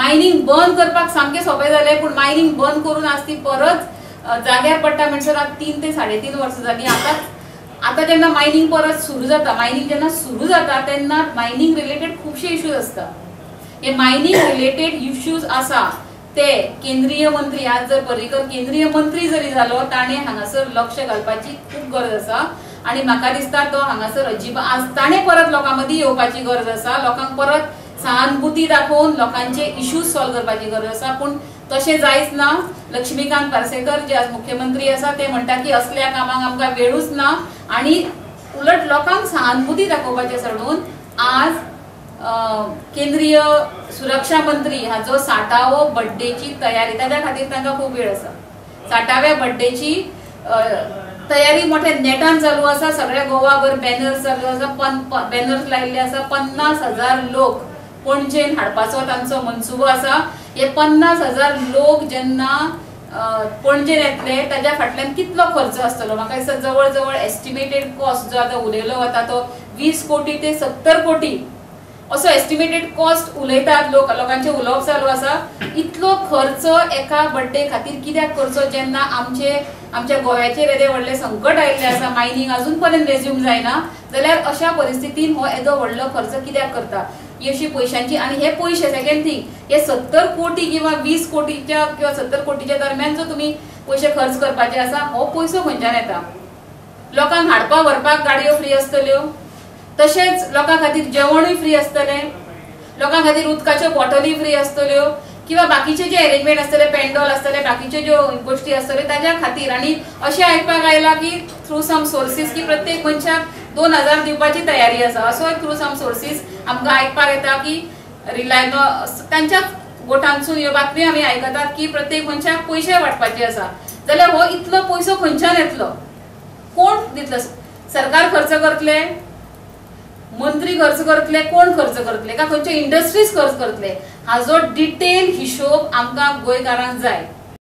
Mining बंद करपाक सामकें सोंपें जालें, पूण मायनिंग बंद करून आज ती परत जाग्यार पडटा म्हणसर आज 3 ते 3.5 वर्सां जालीं. आतां जेन्ना मायनिंग परत सुरू जाता, मायनिंग जेन्ना सुरू जाता तेन्ना मायनिंग रिलेटेड खुबशे इश्यूज आसता. हे मायनिंग रिलेटेड इश्यूज आसा ते केंद्रीय मंत्री, आज जर पर्रीकर केंद्रीय मंत्री जरी जालो ताणें हांगासर लक्ष घालपाची खूब गरज आसा. आनी म्हाका दिसता तो हांगासर अजिबात आज ताणें परत लोकां मदीं येवपाची गरज आसा, लोकांक परत सहानुभूती दाखोवन लोकांचे इश्यूज सॉल्व करपाची गरज आसा. पूण तशें जायच ना. लक्ष्मीकांत पार्सेकर जे आज मुख्यमंत्री आसा ते म्हणटा की असल्या कामांक आमकां वेळूच ना आनी उलट लोकांक सहानुभूती दाखोवपाचें सोडून आज केंद्रीय सुरक्षा मंत्री हाजो 60वो बड्डेची तयारी, ताज्या खातीर तांकां खूब वेळ आसा. 60व्या बड्डेची तयारी मोठ्या नेटान चालू आसा. सगळ्या गोवाभर बॅनर्स चालू आसा, बॅनर्स लायिल्ले आसा. 50,000 लोक पणजेन हाडपाचो तांचो मनसुबो आसा. हे 50,000 लोक जेन्ना पणजेन येतले ताज्या फाटल्यान कितलो खर्च आसतलो, म्हाका दिसता जवळ जवळ एस्टिमेटेड कॉस्ट जो आतां उलयलो वता तो 20 कोटी ते 70 कोटी असो एस्टिमेटेड कॉस्ट उलयतात लोक, लोकांचे उलोवप चालू आसा. इतलो खर्च एका बड्डे खातीर कित्याक करचो जेन्ना आमच्या गोव्याचेर येदें व्हडलें संकट आयिल्लें आसा, मायनिंग अजून पर्यंत रेज्यूम जायना, जाल्यार अशा परिस्थितीन हो येदो व्हडलो खर्च कित्याक करता? ही अशी पयशांची. आनी हे पयशे सेकंड थिंग, हे 70 कोटी किंवा 20 कोटीच्या किंवा 70 कोटीच्या दरम्यान जो तुमी पयशे खर्च करपाचे आसा हो पयसो खंयच्यान येता? लोकांक हाडपा व्हरपाक गाडयो फ्री आसतल्यो, तशेंच लोकां खातीर जेवणूय फ्री आसतलें, लोकां खातीर उदकाच्यो बॉटली फ्री आसतल्यो किंवा बाकीचे जे अरेंजमेंट आसतले, पेंडॉल आसतले, बाकीच्यो ज्यो गोश्टी आसतल्यो ताज्या खातीर. आनी अशें आयकपाक आयलां की थ्रू सम सोर्सीस की प्रत्येक मनशाक 2,000 दिवपाची तयारी आसा, असो थ्रू सम सोर्सीस आमकां आयकपाक येता की रिलायन्स तांच्याच गोठांसून ह्यो बातमी आमी आयकतात की प्रत्येक मनशाक पयशे वांटपाचे आसा. जाल्यार हो इतलो पयसो खंयच्यान येतलो? कोण दितलो? सरकार खर्च करतले, मंत्री खर्च करतले, कोण खर्च करतले, काय खंयच्यो इंडस्ट्रीज खर्च करतले? हाजो डिटेल हिशोब आमकां गोंयकारांक जाय.